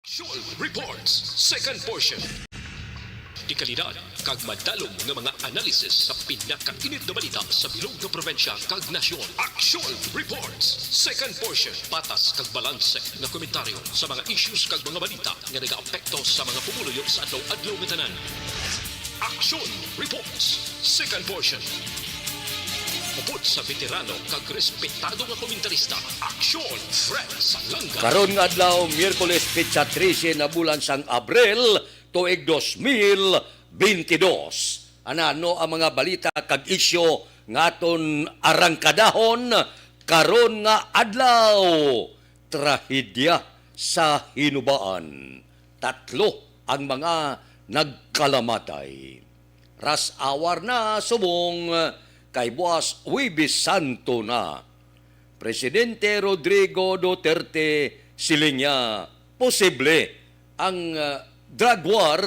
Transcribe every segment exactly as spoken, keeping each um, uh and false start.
Aksyon Reports, second portion. Dekalidad kag madalom nga mga analysis sa pinakainit nga balita sa bilog nga probinsya kag nasyon. Aksyon Reports, second portion. Patas kag balanse nga komentaryo sa mga issues kag mga balita nga nagaapekto sa mga pumuluyo sa adlaw-adlaw nga tanan. Aksyon Reports, second portion. Upod sa veterano kag respetado nga komentarista, Aksyon Fred Salanga. Karon nga adlaw, Miyerkules, petsa trese na bulan sang Abril, tuig dos mil bentidós. Ano ang mga balita kag isyu nga aton arangkadahon karon nga adlaw? Trahedya sa Hinubaan. Tatlo ang mga nagkalamatay. Rush hour na subong kay buas Huwebes Santo na. Presidente Rodrigo Duterte siling niya, posible ang, ah, drug war,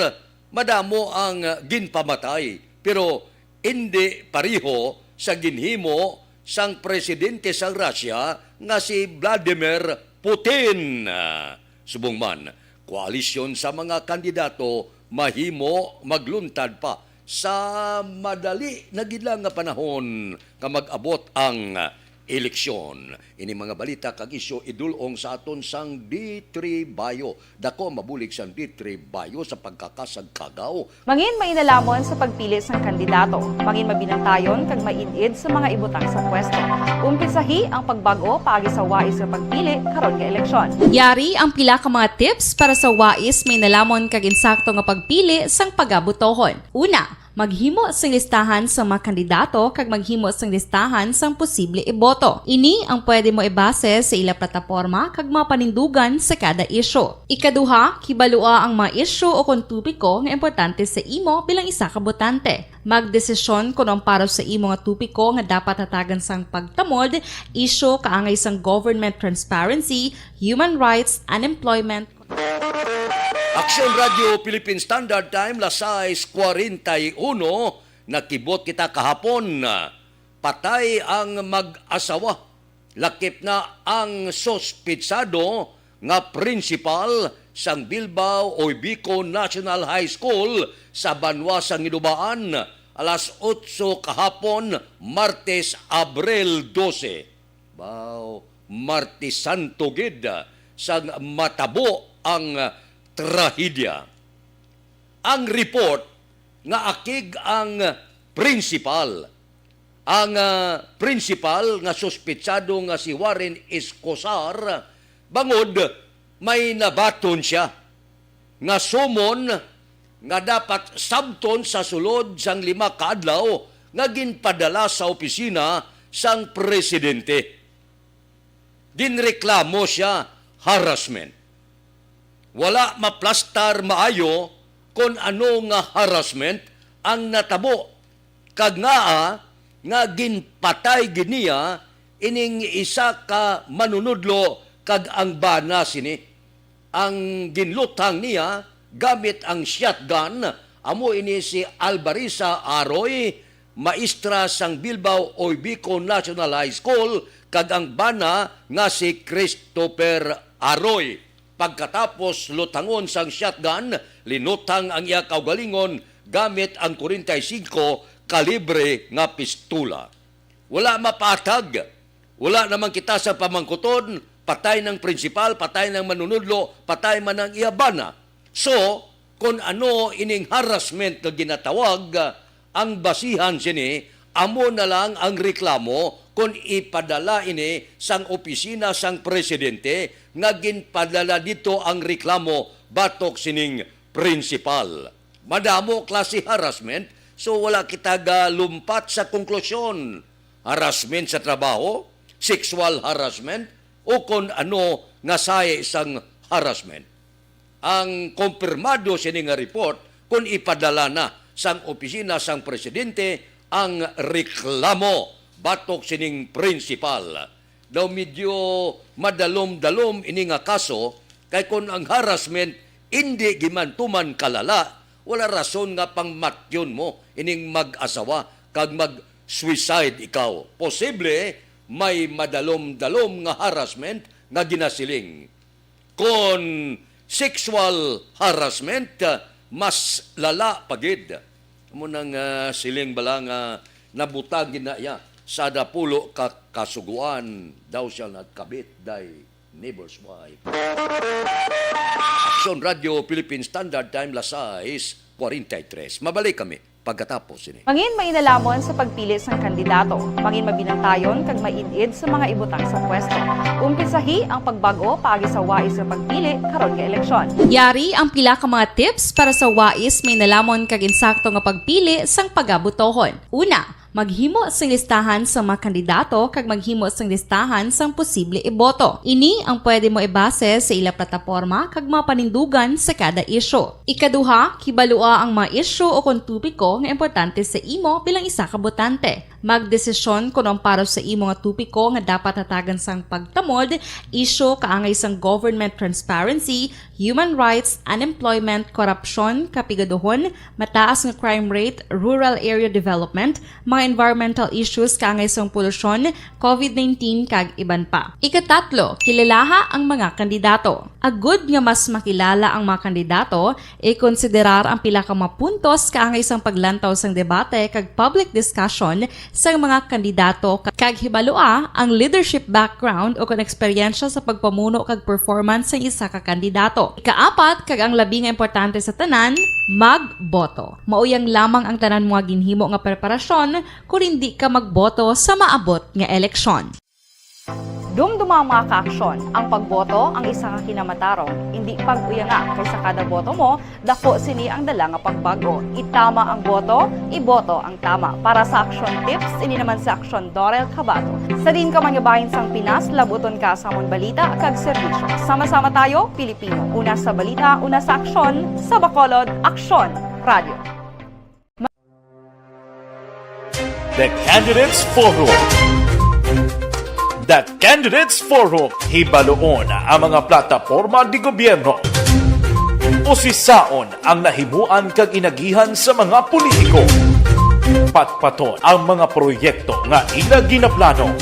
madamo ang, ah, ginpamatay, pero indi pareho sa ginhimo sang presidente sang Russia nga si Vladimir Putin. Subong man, koalisyon sa mga kandidato mahimo magluntad pa sa madali na gid lang nga panahon nga mag-abot ang eleksyon. Ini mga balita kag isyu idul-ong sa aton sang D three Bio. Dako ang mabulig sang D three Bio sa pagkakasagkagaw. Mangin mainalamon sa pagpili sang kandidato. Mangin mabinantayon kag maid-id sa mga ibutang sa pwesto. Umpisahi ang pagbag-o paagi sa wais nga pagpili karon nga eleksyon. Yari ang pila ka mga tips para sa wais, mainalamon kag insakto nga pagpili sang pagabotohon. Una, maghimo sing listahan sa mga kandidato kag maghimo sing listahan sang posible iboto. Ini ang pwede mo ibase sa ila plataporma kag mga panindugan sa kada isyu. Ikaduha, kibalua ang mga isyu o kon topiko nga importante sa imo bilang isa ka botante. Magdesisyon kon ang para sa imo nga topiko nga dapat hatagan sang pagtamod, isyu kaangay sang government transparency, human rights, unemployment. Aksyon Radio Philippine Standard Time, las sais cuarenta y uno, nakibot kita kahapon. Patay ang mag-asawa. Lakip na ang suspitsado nga prinsipal sang Bilbao Oibico National High School sa banwa sang Hinubaan, alas otso kahapon, Martes, Abril dose. Baw, Martes Santo gid sang matabo ang trahedya. Ang report nga akig ang prinsipal, ang, ah, prinsipal nga suspitsado nga si Warren Escosar, bangod may nabaton sia nga summon nga dapat sabton sa sulod sang lima ka adlaw nga ginpadala sa opisina sang presidente. Ginreklamo sia harassment. Wala maplastar maayo kon ano nga harassment ang natabo, kag ngaa nga ginpatay gid niya ining isa ka manunudlo kag ang bana sini. Ang ginluthang niya gamit ang shotgun amo ini si Albarisa Aroy, maestra sang Bilbao Oibico National High School, kag ang bana nga si Christopher Aroy. Pagkatapos luthangon sang shotgun, linuthang ang iya kaugalingon gamit ang kwarenta y singko kalibre nga pistola. Wala mapaatag. Wala naman kita sa pamangkuton, patay ng prinsipal, patay ng manunudlo, patay man ang iya bana. So, kung ano ining harassment nga ginatawag, ang basihan sini, amo na lang ang reklamo kung ipadala ini sang opisina sang presidente nga ginpadala dito ang reklamo batok sining prinsipal. Madamo klase harassment, so wala kita galumpat sa konklusyon. Harassment sa trabaho, sexual harassment, o kon ano nga sahi sang harassment. Ang kumpirmado sini nga report kon ipadala na sang opisina sang presidente ang reklamo batok sining prinsipal. Daw medyo madalom-dalom ini nga kaso, kay kon ang harassment indi gimantuman kalala, wala rason nga pangmatyon mo ining mag-asawa kag mag-suicide ikaw. Posible may madalom-dalom nga harassment nga ginasiling. Kon sexual harassment, ah, mas lala pa gid. Amo nang, ah, siling bala nga nabutang gid na iya sa dapulo ka kasugoan, "Thou shall not covet thy neighbor's wife." Aksyon Radio Philippine Standard Time, las sais cuarenta y tres. Mabalik kami pagkatapos sini. Mangin mainalamon sa pagpili sang kandidato. Mangin mabinantayon kag maid-id sa mga ibutang sa pwesto. Umpisahi ang pagbag-o paagi sa wais nga pagpili karon nga eleksyon. Yari ang pila ka mga tips para sa wais, mainalamon kag insakto nga pagpili sang pagabotohon. Una, maghimo sing listahan sa mga kandidato kag maghimo sing listahan sang posible iboto. Ini ang pwede mo ibase sa ila plataporma kag mga panindugan sa kada isyu. Ikaduha, kibalua ang mga isyu o kon topiko nga importante sa imo bilang isa ka botante. Magdesisyon kon ang para sa imo nga topiko nga dapat hatagan sang pagtamod, isyu kaangay sang government transparency, human rights, unemployment, korupsyon, kapigaduhon, mataas nga crime rate, rural area development, mga environmental issues kaangay sang polusyon, covid nineteen, kag iban pa. Ikatatlo, kilalaha ang mga kandidato. Agud nga mas makilala ang mga kandidato, ikonsiderar ang pila ka mga puntos kaangay sang paglantaw sang debate kag public discussion sang mga kandidato, kag hibalua ang leadership background o kon eksperyensya sa pagpamuno kag performance sang isa ka kandidato. Ikaapat, kag ang labi nga importante sa tanan, magboto. Mauyang lamang ang tanan mo nga ginhimo nga preparasyon kon indi ka magboto sa maabot nga eleksyon. Dumduma, mga kaaksyon, ang pagboto ang isa ka kinamatarong. Indi pag-uyanga, kay sa kada boto mo, daku sini ang dala nga pagbag-o. Itama ang boto, iboto ang tama. Para sa Aksyon Tips, ini naman si Aksyon Dorel Cabato. Sa diin ka man nga bahin sang Pinas, labuton ka sa amon balita kag serbisyo. Sama-sama tayo, Pilipino. Una sa balita, una sa aksyon, sa Bacolod, Aksyon Radio. The Candidates Forum. The Candidates Forum, hibaluon ang mga plataporma de gobyerno. Usisaon ang nahimuan kag inagihan sa mga politiko. Patpaton ang mga proyekto nga ila ginaplano.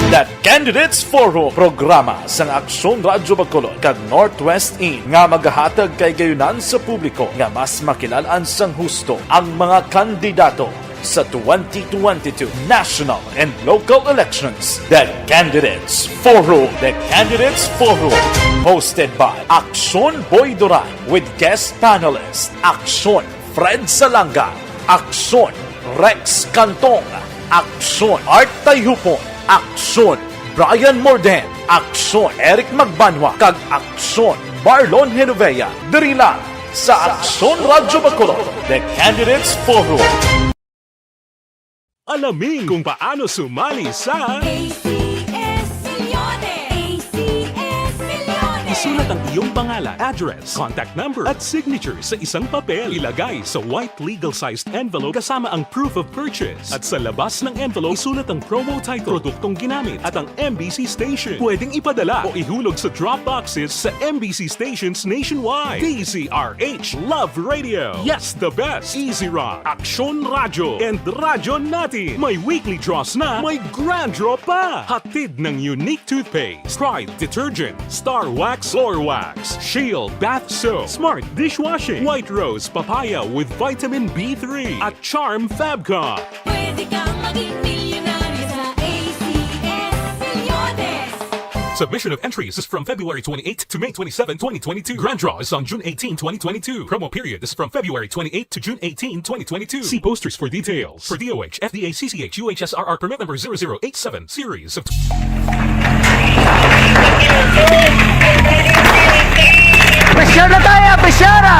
The Candidates Forum, programa sang Aksyon Radyo Bacolod kag Northwest In nga magahatag kahigayonan sa publiko nga mas makilal-an sang husto ang mga kandidato sa twenty twenty-two national and local elections. The Candidates Forum. The Candidates Forum, hosted by Aksyon Boy Duran with guest panelist Aksyon Fred Salanga, Aksyon Rex Cantong, Aksyon Art Tayhupon, Aksyon Brian Morden, Aksyon Eric Magbanwa, kag Aksyon Marlon Genovea, diri lang sa Aksyon Radyo Bacolod, The Candidates Forum. Alamin kung paano sumali sa A C S Milyones! A C S Milyones! Isulat ang iyong pangalan, address, contact number, at signature sa isang papel. Ilagay sa white legal-sized envelope kasama ang proof of purchase. At sa labas ng envelope, isulat ang promo title, produktong ginamit, at ang M B C station. Pwedeng ipadala o ihulog sa drop boxes sa M B C stations nationwide. D Z R H, Love Radio. Yes, the best. Easy Rock, Aksyon Radyo, and Radyo Natin. May weekly draws na, may grand draw pa. Hatid ng Unique Toothpaste, Pride Detergent, Star Wax Floor Wax, Shield Bath Soap, Smart Dishwashing, White Rose Papaya with Vitamin B three, at Charm Fabcon. Pwede kang maging milyonaryo sa A C S Milyones. Submission of entries is from February twenty-eighth to May twenty-seven, twenty twenty-two. Grand draw is on June eighteen, twenty twenty-two. Promo period is from February twenty-eighth to June eighteen, twenty twenty-two. See posters for details. For D O H, F D A, C C H, U H S R R permit number zero zero eight seven, series of Presyar na tayo, presyar na!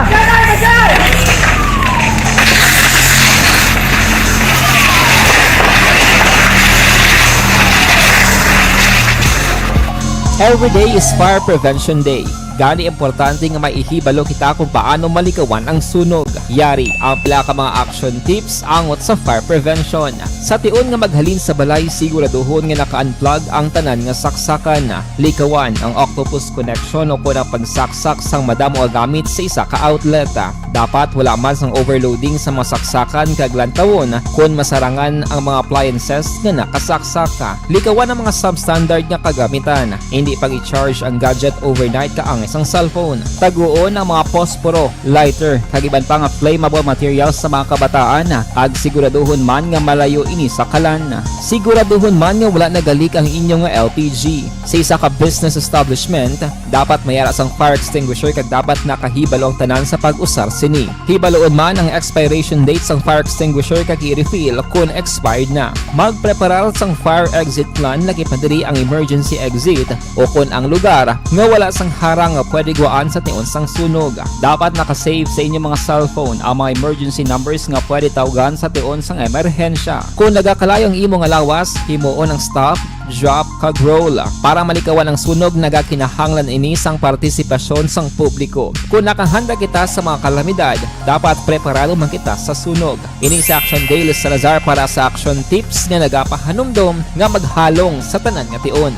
Every day is Fire Prevention Day. Gani, importante nga may ihibalo kita kung paano malikawan ang sunog. Yari ang pila ka mga action tips angot sa fire prevention. Sa tion nga maghalin sa balay, siguraduhon nga naka-unplug ang tanan nga saksakan. Likawan ang octopus connection o kon ang pagsaksak sang madamo nga gamit sa isa ka outlet. Dapat wala man sang overloading sa mga saksakan kag lantawon kon masarangan ang mga appliances nga nakasaksaka. Likawan ang mga substandard nga kagamitan. Hindi pag-i-charge ang gadget overnight kaangay sang cellphone. Taguon ang mga posporo, lighter, kag iban pa nga flammable materials sa mga kabataan, kag siguraduhon man nga malayo ini sa kalan. Siguraduhon man nga wala nagalik ang inyo nga L P G. Sa isa ka business establishment, dapat may ara sang fire extinguisher kag dapat nakahibalo ang tanan sa pag-usar sini. Hibaluon man ang expiration date sang fire extinguisher kag i-refill kon expired na. Magpreparar sang fire exit plan, laki pa diri ang emergency exit, o kon ang lugar nga wala sang harang nga pwede guwaan sa tion sang sunog. Dapat naka-save sa inyo mga cellphone ang mga emergency numbers nga pwede tawgan sa tion sang emerhensya. Kon nagakalayo ang imo nga lawas, himuon ang stop, drop, kag roll. Para malikawan ang sunog, nagakinahanglan ini sang partisipasyon sang publiko. Kon nakahanda kita sa mga kalamidad, dapat preparado man kita sa sunog. Ini si Action Dale Salazar para sa Action Tips nga nagapahanumdom nga maghalong sa tanan nga tion.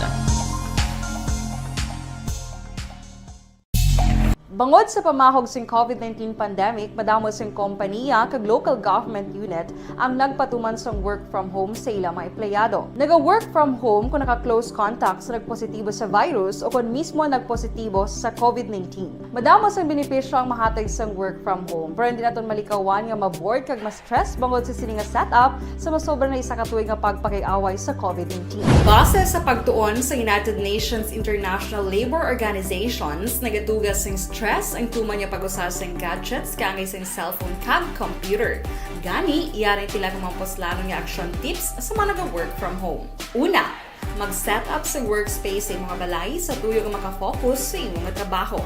Bangod sa pamahog sing COVID nineteen pandemic, madamo sing kompaniya kag local government unit ang nagpatuman sang work from home sa ila mga empleyado. Naga-work from home kung naka-close contact sa nagpositibo sa virus o kon mismo nagpositibo sa COVID nineteen. Madamo sang benepisyo ang mahatag sang work from home, pero hindi naton malikawan nga ma-bored kag ma-stress bangod sa sini nga setup sa masobra na isa ka tuig nga pagpakig-away sa COVID nineteen. Base sa pagtuon sa United Nations International Labor Organizations, nagaduga sing stress ang tuman nga pag-usa sing gadgets kaangay sing cellphone kag computer. Gani, yari ang pila ka mga puslanon nga action tips sa mga naga-work from home. Una, mag-set up sa workspace sa imong balay sa tuyo nga makafocus sa imong trabaho.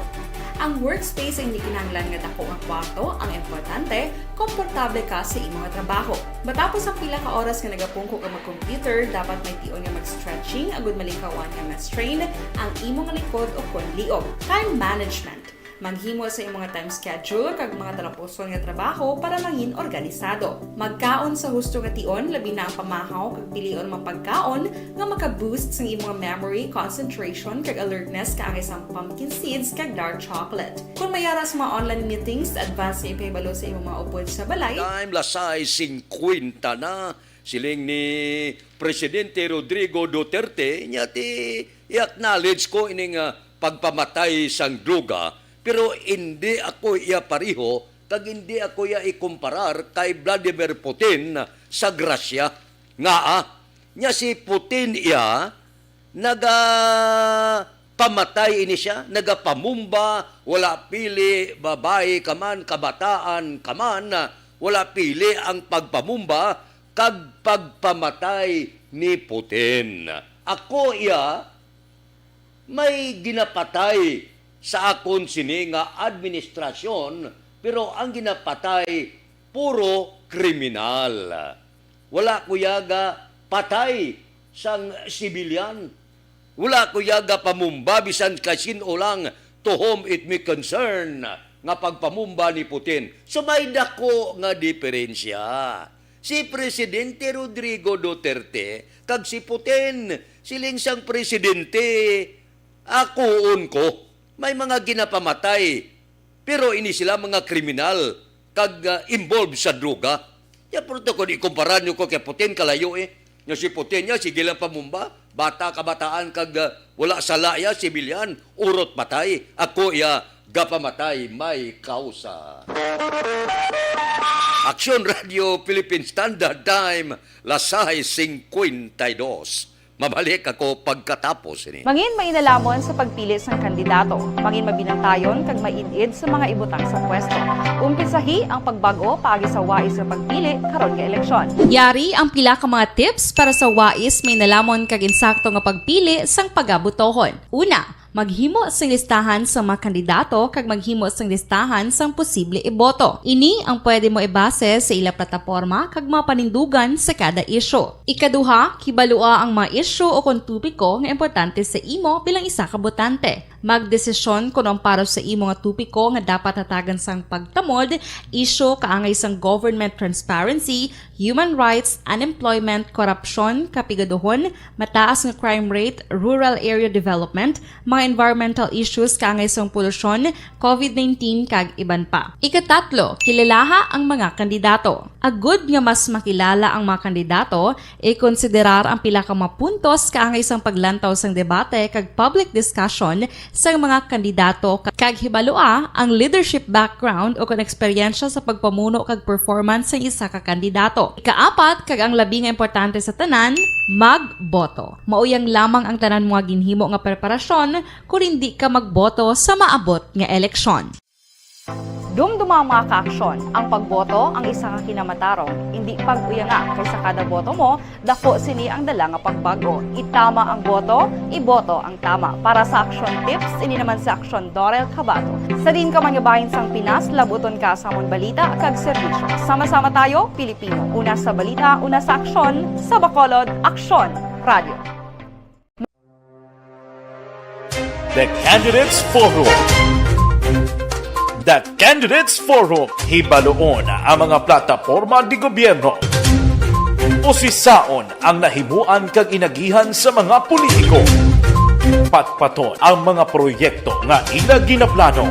Ang workspace ay hindi kinahanglan nga dako nga kwarto. Ang importante, komportable ka sa imong trabaho. Matapos ang pila ka oras nga nagapungko ka mag-computer, dapat may tion nga mag-stretching agud malikawan nga ma-strain ang imong likod o kon liog. Time management. Maghimo sa imong time schedule kag mga talapuson nga trabaho para mangin organisado. Magkaon sa husto nga tion, labi na ang pamahaw kag pilion mga pagkaon nga maka-boost sang imong memory, concentration, kag alertness kaangay sang pumpkin seeds kag dark chocolate. Kung may ara sa mga online meetings, advance nga ipahibalo sa imong mga upod sa balay. Time, lasay singkwenta na, siling ni Presidente Rodrigo Duterte, nya ti i-acknowledge ko ining, ah, pagpamatay sang duga, pero indi ako iya pareho kag indi ako iya ikumparar kay Vladimir Putin sa Russia. Ngaa, nya si Putin iya nagapamatay ini siya, nagapamumba, wala pili, babayi ka man, kabataan ka man, wala pili ang pagpamumba kag pagpamatay ni Putin. Ako iya, may ginapatay sa akon sini nga administrasyon, pero ang ginapatay puro kriminal. Wala ko yaga patay sang sibilyan. Wala ko yaga pamumba bisan kay sin-o lang to whom it may concern nga pagpamumba ni Putin. So may dako nga diferensya. Si Presidente Rodrigo Duterte kag si Putin, siling sang presidente, akuon ko, may mga ginapamatay, pero ini sila mga kriminal kag, ah, involved sa droga. Ya, pero to, kung ikumpara nyo ko kay Putin, kalayo eh. Nya si Putin, ya, sige lang pamumba, bata, kabataan, kag, ah, wala sala ya, sibilyan, urot patay. Ako ya, gapamatay, may kausa. Aksyon Radio Philippine Standard Time, lasay singkwenta y dos. Mabalik ako pagkatapos ini. Mangin mainalomon sa pagpili sang kandidato. Mangin mabinantayon kag maid-id sa mga ibutang sa pwesto. Umpisahi ang pagbag-o paagi sa wais nga pagpili karon nga eleksyon. Yari ang pila ka mga tips para sa wais, mainalomon kag insakto nga pagpili sang pagabutohon. Una, maghimo sing listahan sa mga kandidato kag maghimo sing listahan sang posible iboto. Ini ang pwede mo ibase sa ila plataporma kag mga panindugan sa kada isyu. Ikaduha, kibalua ang mga isyu o kon topiko nga importante sa imo bilang isa ka botante. Magdesisyon kon ang para sa imo nga topiko nga dapat hatagan sang pagtamod, isyu kaangay sang government transparency, human rights, unemployment, korupsyon, kapigaduhon, mataas nga crime rate, rural area development, mga environmental issues kaangay sang polusyon, covid nineteen, kag iban pa. Ikatatlo, kilalaha ang mga kandidato. Agud nga mas makilala ang mga kandidato, ikonsiderar ang pila ka mga puntos kaangay sang paglantaw sang debate kag public discussion sang mga kandidato, kag hibalua ang leadership background o kon eksperyensya sa pagpamuno kag performance sang isa ka kandidato. Ikaapat, kag ang labi nga importante sa tanan, magboto. Mao yang lamang ang tanan mga ginhimo nga preparasyon kon indi ka magboto sa maabot nga eleksyon. Dumduma, mga kaaksyon, ang pagboto ang isa ka kinamatarong, indi pag-uyanga, kay sa kada boto mo, dako sini ang dala nga pagbag-o. Itama ang boto, iboto ang tama. Para sa Aksyon Tips, ini naman si Aksyon Dorel Cabato. Sa diin ka man nga bahin sang Pinas, labuton ka sa amon balita kag serbisyo. Sama-sama tayo, Pilipino. Una sa balita, una sa aksyon, sa Bacolod, Aksyon Radio. The Candidates Forum. The Candidates Forum, hibaluon ang mga plataporma de gobyerno. Usisaon ang nahimuan kag inagihan sa mga politiko. Patpaton ang mga proyekto nga ila ginaplano.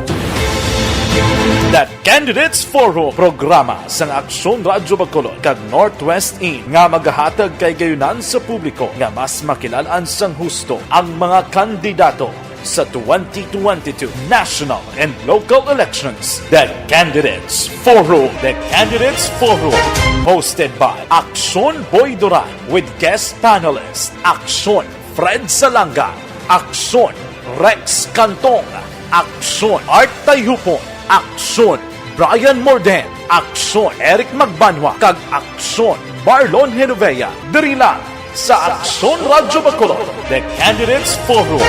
The Candidates Forum, programa sang Aksyon Radyo Bacolod kag Northwest In nga magahatag kahigayonan sa publiko nga mas makilalaan sang husto ang mga kandidato sa twenty twenty-two national and local elections. The Candidates Forum. The Candidates Forum, hosted by Aksyon Boy Duran with guest panelist Aksyon Fred Salanga, Aksyon Rex Cantong, Aksyon Art Tayhupon, Aksyon Brian Morden, Aksyon Eric Magbanwa, kag Aksyon Marlon Genovea. Diri lang sa Aksyon Radyo Bacolod, The Candidates Forum.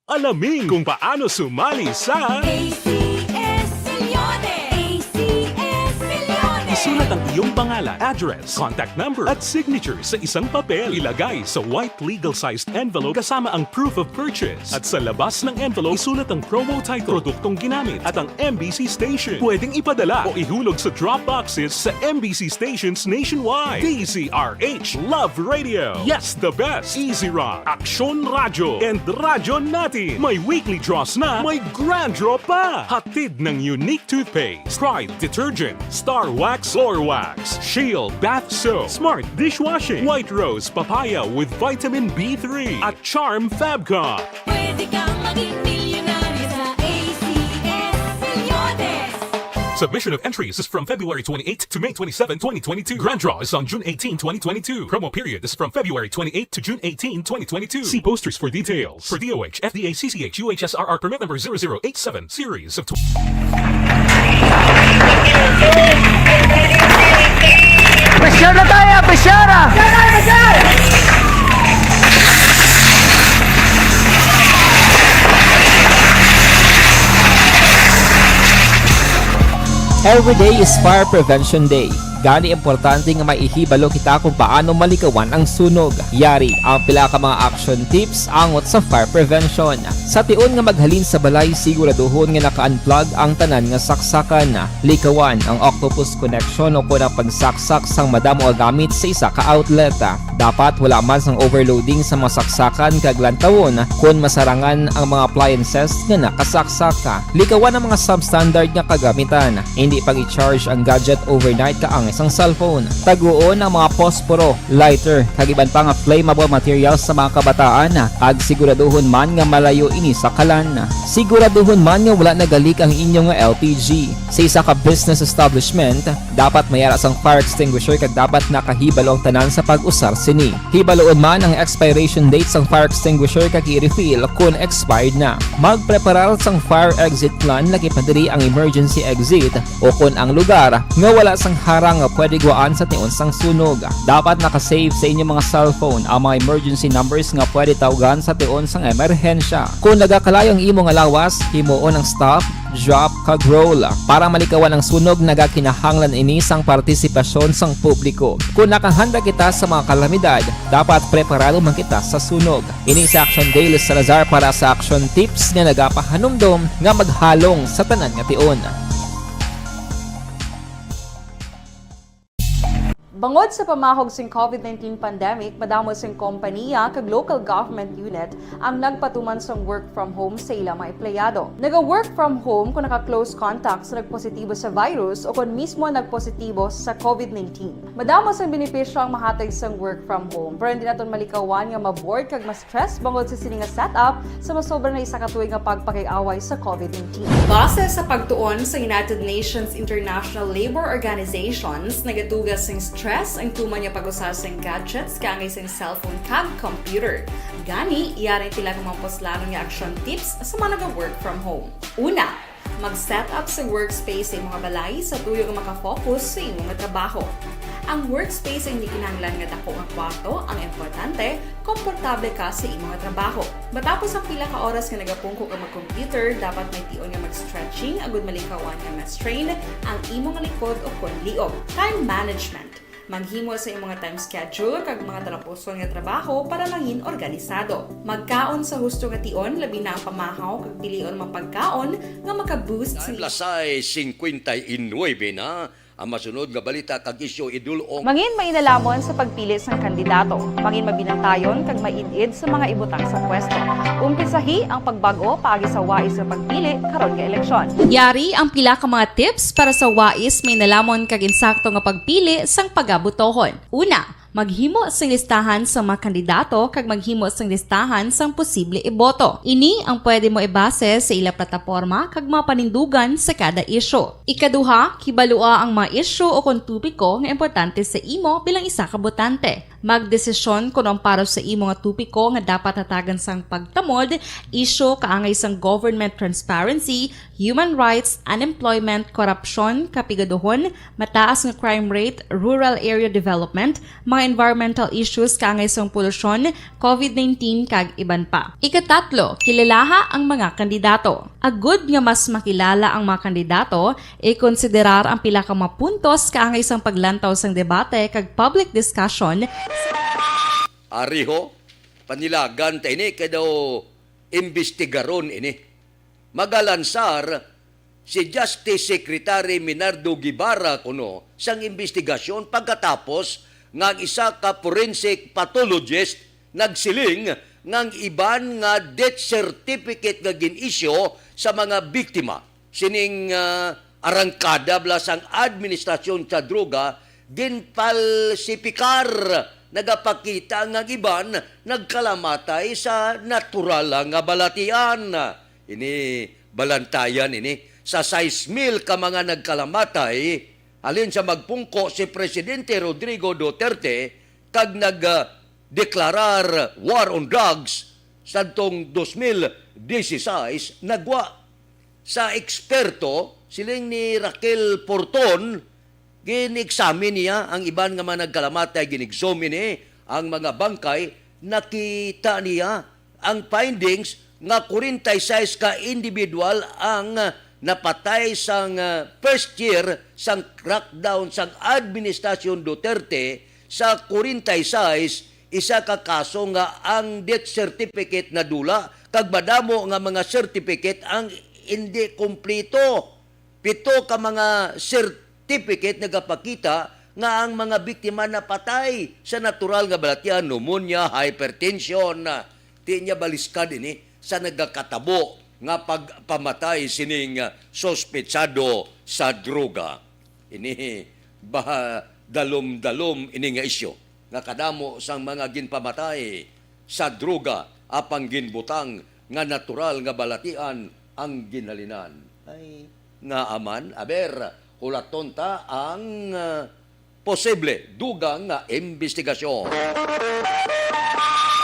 Alamin kung paano sumali sa A C S Millones. A C S Millones. Isulat ang iyong pangalan, address, contact number, at signature sa isang papel. Ilagay sa white legal-sized envelope kasama ang proof of purchase. At sa labas ng envelope, isulat ang promo title, produktong ginamit, at ang M B C station. Pwedeng ipadala o ihulog sa drop boxes sa M B C stations nationwide. D Z R H Love Radio. Yes, the best. Easy Rock, Aksyon Radyo, and Radyo Natin. May weekly draws na, may grand draw pa. Hatid ng Unique Toothpaste, Pride Detergent, Star Wax Floor Wax, Shield Bath Soap, Smart Dishwashing, White Rose Papaya with Vitamin B three, at Charm Fabcon. Pwede kang maging milyonaryo sa A C S Millones. Submission of entries is from February twenty-eighth to May twenty-seven, twenty twenty-two. Grand draw is on June eighteen, twenty twenty-two. Promo period is from February twenty-eighth to June eighteen, twenty twenty-two. See posters for details. For D O H, F D A, C C H, U H S R R permit number zero zero eight seven, series of tw- Pressure na tayo! Pressure, ah! Every day is Fire Prevention Day. Gani, importante nga may ihibalo kita kung paano malikawan ang sunog. Yari ang pila ka mga action tips angot sa fire prevention. Sa tion nga maghalin sa balay, siguraduhon nga naka-unplug ang tanan nga saksakan. Likawan ang octopus connection o kon ang pagsaksak sang madamo nga gamit sa isa ka outlet. Dapat wala man sang overloading sa mga saksakan kag lantawon kon masarangan ang mga appliances nga nakasaksak. Likawan ang mga substandard nga kagamitan. Indi pag-i-charge ang gadget overnight kaangay sang cellphone. Taguon ang mga posporo, lighter, kag iban pa nga flammable materials sa mga kabataan, kag siguraduhon man nga malayo ini sa kalan. Siguraduhon man nga wala nagalik ang inyo nga L P G. Sa isa ka business establishment, dapat may ara sang fire extinguisher kag dapat nakahibalo ang tanan sa pag-usar sini. Hibaluon man ang expiration date sang fire extinguisher kag i-refill kon expired na. Magpreparar sang fire exit plan, lakip na diri ang emergency exit o kon ang lugar nga wala sang harang nga pwede gwaan sa tion sang sunog. Dapat naka-save sa inyo mga cellphone ang mga emergency numbers nga pwede tawgan sa tion sang emerhensya. Kon nagakalayo ang imo nga lawas, himuon ang stop, drop, kag roll. Para malikawan ang sunog, nagakinahanglan ini sang partisipasyon sang publiko. Kon nakahanda kita sa mga kalamidad, dapat preparado man kita sa sunog. Ini si Action Dale Salazar para sa Action Tips nga nagapahanumdom nga maghalong sa tanan nga tion. Tungod sa pamahog sing COVID nineteen pandemic, madamo sing kompaniya kag local government unit ang nagpatuman sang work from home sa ila mga empleyado. Naga-work from home kung naka-close contact sa nagpositibo sa virus o kon mismo nagpositibo sa COVID nineteen. Madamo sang benepisyo ang mahatag sang work from home, pero hindi naton malikawan nga ma-bored kag ma-stress bangod sa sini nga setup sa masobra na isa ka tuig nga pagpakig-away sa COVID nineteen. Base sa pagtuon sa United Nations International Labour Organizations, nagaduga sing stress ang tuman nga pag-usa sing gadgets kaangay sing cellphone kag computer. Gani, yari pila ka mga puslanon nga action tips sa mga naga-work from home. Una, mag-set up sa workspace sa imong balay sa tuyo nga maka-focus sa imong trabaho. Ang workspace ay hindi kinahanglan nga dako nga kwarto ang importante, komportable ka sa imong trabaho. Matapos ang pila ka oras nga nagapungko ka mag-computer, dapat may tion nga mag-stretching agud malikawan nga ma-strain ang imong likod o kon liog. Time management. Maghimo sa imong time schedule kag mga talapuson nga trabaho para mangin organisado. Magkaon sa husto nga tion, labi na ang pamahaw kag pilion mga pagkaon nga maka-boost sa Time, lasay singkwenta y nuebe na. Ang masunod nga balita kag isyu idul-ong. Mangin mainalamon sa pagpili sang kandidato. Mangin mabinantayon kag maid-id sa mga ibutang sa pwesto. Umpisahi ang pagbag-o paagi sa wais nga pagpili karon nga eleksyon. Yari ang pila ka mga tips para sa wais, mainalamon kag insakto nga pagpili sang pagabotohon. Una, maghimo sing listahan sa mga kandidato kag maghimo sing listahan sang posible iboto. Ini ang pwede mo ibase sa ila plataporma kag mga panindugan sa kada isyu. Ikaduha, kibalua ang mga isyu o kon topiko nga importante sa imo bilang isa ka botante. Magdesisyon kon ang para sa imo nga topiko nga dapat hatagan sang pagtamod, isyu kaangay sang government transparency, human rights, unemployment, korupsyon, kapigaduhon, mataas nga crime rate, rural area development, mga environmental issues kaangay sang polusyon, COVID nineteen, kag iban pa. Ikatatlo, kilalaha ang mga kandidato. Agud nga mas makilala ang mga kandidato, ikonsiderar ang pila ka mga puntos kaangay sang paglantaw sang debate kag public discussion. Ariho, panilagan ta ini kay daw imbestigaron ini. Magalansar si Justice Secretary Minardo Guevara kuno sang imbestigasyon pagkatapos nga ang isa ka forensic pathologist nagsiling nga ang iban nga death certificate nga gin-issue sa mga biktima sining, ah, arangkada bala sang administrasyon sa droga ginpalsipikar, nagapakita nga ang iban nagkalamatay sa natural nga balatian. Ini balantayan ini sa sais mil ka mga nagkalamatay halin sa magpungko si Presidente Rodrigo Duterte kag nag, ah, deklarar war on drugs sadtong dos mil dieciséis, nagwa. Sa eksperto, siling ni Raquel Porton, gin-examine niya ang iban nga mga nagkalamatay, gin-exhume ini ang mga bangkay, nakita niya ang findings nga forty-six ka individual ang napatay sang, ah, first year sang crackdown sang Administrasyon Duterte. Sa forty-six, isa ka kaso nga ang death certificate nadula kag madamo nga mga certificate ang indi kumpleto. Pito ka mga certificate nagapakita nga ang mga biktima napatay sa natural nga balatian, pneumonia, hypertension. Ti niya baliskad ini sa nagakatabo nga pagpamatay sining, ah, suspetsado sa droga. Ini ba dalom-dalom ini nga isyu nga kadamo sang mga ginpamatay sa droga apang ginbutang nga natural nga balatian ang ginhalinan. Ay, ngaa man, aber, hulaton ta ang, ah, posible dugang nga imbestigasyon.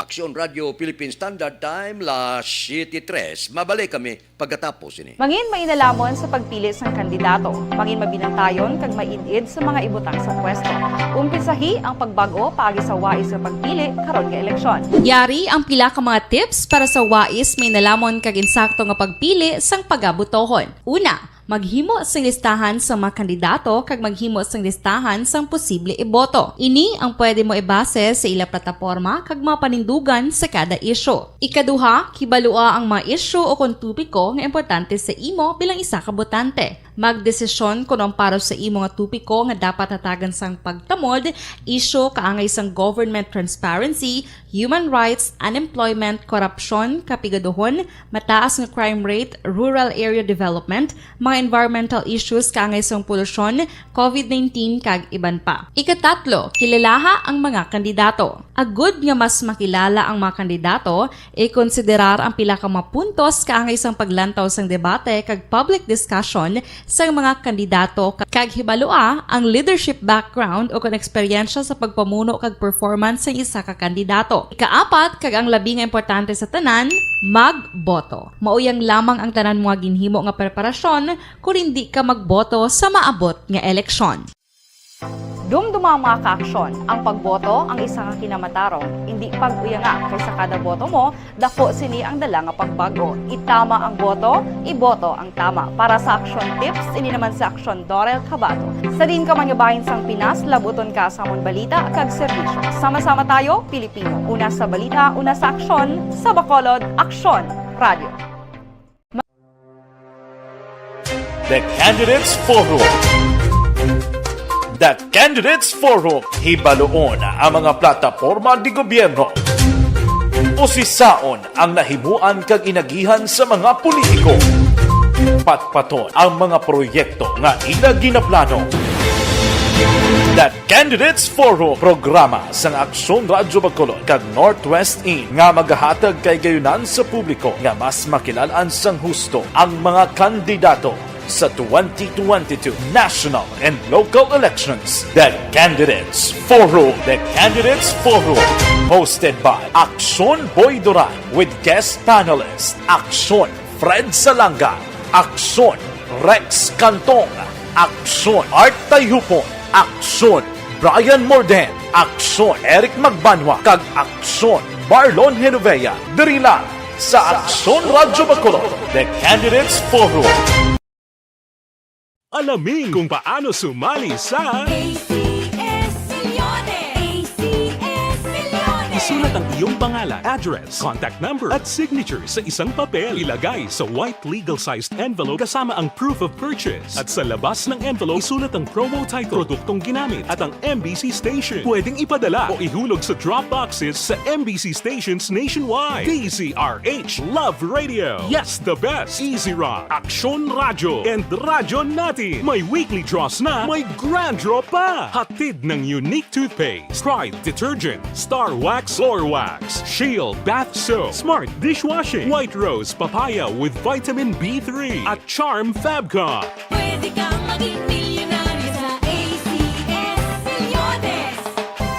Aksyon Radio Philippine Standard Time, las siete tres. Mabalik kami pagkatapos ini. Mangin mainalamon sa pagpili sang kandidato. Mangin mabinantayon kag maid-id sa mga ibutang sa pwesto. Umpisahi ang pagbag-o paagi sa wais nga pagpili karon nga eleksyon. Yari ang pila ka mga tips para sa wais, mainalamon kag insakto nga pagpili sang pagabotohon. Una, Maghimo sing listahan sa mga kandidato kag maghimo sing listahan sang posible iboto. Ini ang pwede mo ibase sa ila plataporma kag mga panindugan sa kada isyu. Ikaduha, kibalua ang mga isyu o kon topiko nga importante sa imo bilang isa ka botante. Magdesisyon kon ang para sa imo nga topiko nga dapat hatagan sang pagtamod, isyu kaangay sang government transparency, human rights, unemployment, korupsyon, kapigaduhon, mataas nga crime rate, rural area development, mga environmental issues kaangay sang polusyon, covid nineteen, kag iban pa. Ikatatlo, kilalaha ang mga kandidato. Agud nga mas makilala ang mga kandidato, ikonsiderar ang pila ka mga puntos kaangay sang paglantaw sang debate kag public discussion sang mga kandidato ka-, kag hibalua ang leadership background o kon eksperyensya sa pagpamuno kag performance sang isa ka kandidato. Ikaapat, kag ang labi nga importante sa tanan, magboto. Mao yang lamang ang tanan mo nga ginhimo nga preparasyon kon hindi ka magboto sa maabot nga eleksyon. Dumduma ang mga kaaksyon. Ang pagboto ang isa ka kinamatarong. Indi pag-uyanga, kay sa kada boto mo, daku sini ang dala nga pagbag-o. Itama ang boto, iboto ang tama. Para sa aksyon tips, ini naman si Aksyon Dorel Cabato. Sa diin ka man nga bahin sang Pinas, labuton ka sa amon balita kag serbisyo. Sama-sama tayo, Pilipino. Una sa balita, una sa aksyon, sa Bacolod, Aksyon Radio. The Candidates Forum. The Candidates Forum, hibaluon ang mga plataporma de gobyerno. Usisaon ang nahimuan kag inagihan sa mga politiko. Patpaton ang mga proyekto nga ila ginaplano. The Candidates Forum, programa sang Aksyon Radyo Bacolod kag Northwest In nga magahatag kaigayonan sa publiko nga mas makilal-an sang husto ang mga kandidato sa twenty twenty-two national and local elections. The Candidates Forum. The Candidates Forum, hosted by Aksyon Boy Duran with guest panelist Aksyon Fred Salanga, Aksyon Rex Cantong, Aksyon Art Tayhupon, Aksyon Brian Morden, Aksyon Eric Magbanwa, kag Aksyon Marlon Genovea. Diri lang sa Aksyon Radyo Bacolod, The Candidates Forum. Alamin kung paano sumali sa A C S Milyones! A C S Milyones! Isulat ang iyong pangalan, address, contact number, at signature sa isang papel. Ilagay sa white legal-sized envelope kasama ang proof of purchase. At sa labas ng envelope, isulat ang promo title, produktong ginamit, at ang M B C station. Pwedeng ipadala o ihulog sa drop boxes sa M B C stations nationwide. D Z R H, Love Radio. Yes, the best. Easy Rock, Aksyon Radyo, and Radyo Natin. May weekly draws na, may grand draw pa. Hatid ng Unique Toothpaste, Pride Detergent, Star Wax Floor Wax, Shield Bath Soap, Smart Dishwashing, White Rose Papaya with Vitamin B three, at Charm Fab Cup. Pwede kang maging milyonaryo sa A C S Milyones.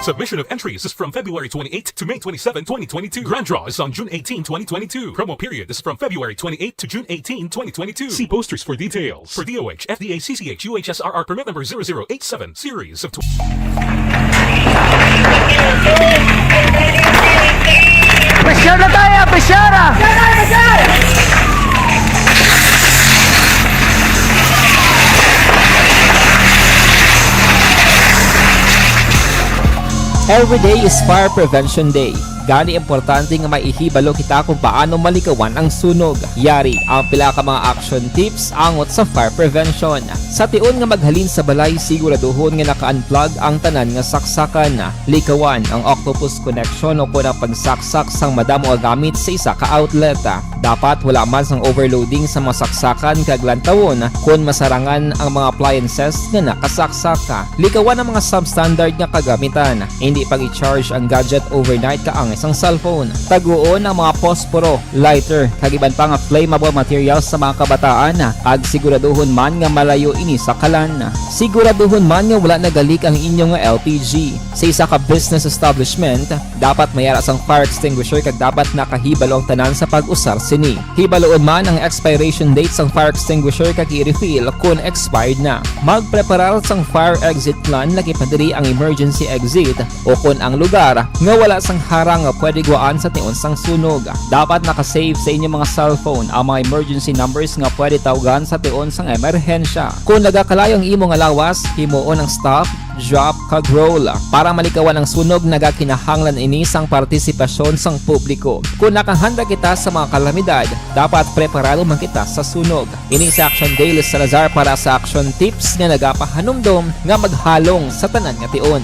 Submission of entries is from February twenty-eighth to May twenty-seven, twenty twenty-two. Grand draw is on June eighteen, twenty twenty-two. Promo period is from February twenty-eighth to June eighteen, twenty twenty-two. See posters for details. For D O H, F D A, C C H, U H S R R permit number zero zero eight seven, series of tw- Pressure na tayo! Pressure na! Every day is Fire Prevention Day. Gani, importante nga maihibalo kita kung paano malikawan ang sunog. Yari ang pila ka mga action tips angot sa fire prevention. Sa tion nga maghalin sa balay, siguraduhon nga naka-unplug ang tanan nga saksakan. Likawan ang octopus connection o kon ang pagsaksak sang madamo nga gamit sa isa ka outlet. Dapat wala man sang overloading sa mga saksakan kag lantawon kon masarangan ang mga appliances nga nakasaksak. Likawan ang mga substandard nga kagamitan. Indi pag-i-charge ang gadget overnight kaangay sang cellphone. Taguon ang mga posporo, lighter, kag iban pa nga flammable materials sa mga kabataan, kag siguraduhon man nga malayo ini sa kalan. Siguraduhon man nga wala nagalik ang inyo nga L P G. Sa isa ka business establishment, dapat may ara sang fire extinguisher kag dapat nakahibalo ang tanan sa pag-usar sini. Hibaluon man ang expiration date sang fire extinguisher kag i-refill kon expired na. Magpreparar sang fire exit plan, lakip na diri ang emergency exit o kon ang lugar nga wala sang harang nga pwede gwaan sa tion sang sunog. Dapat naka-save sa inyo mga cellphone ang mga emergency numbers nga pwede tawgan sa tion sang emerhensya. Kung nagakalayo ang imo nga lawas, himuon ang stop, drop, kag roll. Para malikawan ang sunog, nagakinahanglan ini sang partisipasyon sang publiko. Kung nakahanda kita sa mga kalamidad, dapat preparado man kita sa sunog. Ini si Action Dale Salazar para sa Action Tips nga nagapahanumdom nga maghalong sa tanan nga tion.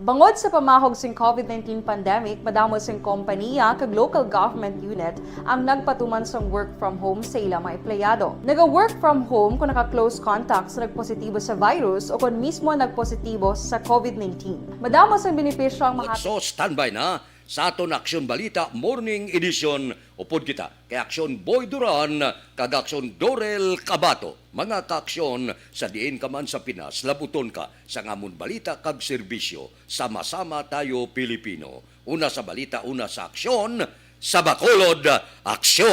Bangod sa pamahog sing COVID nineteen pandemic, madamo sing kompaniya kag local government unit ang nagpatuman sang work from home sa ila mga empleyado. Naga-work from home kung naka-close contact sa nagpositibo sa virus o kon mismo nagpositibo sa COVID nineteen. Madamo sang benepisyo ang mga So, standby na sa aton Aksyon Balita Morning Edition. Upod kita kay Aksyon Boy Duran kag Aksyon Dorel Cabato. Mga kaaksyon, sa diin ka man sa Pinas, labuton ka sang amon balita kag serbisyo. Sama-sama tayo, Pilipino. Una sa balita, una sa aksyon, sa Bacolod, aksyon!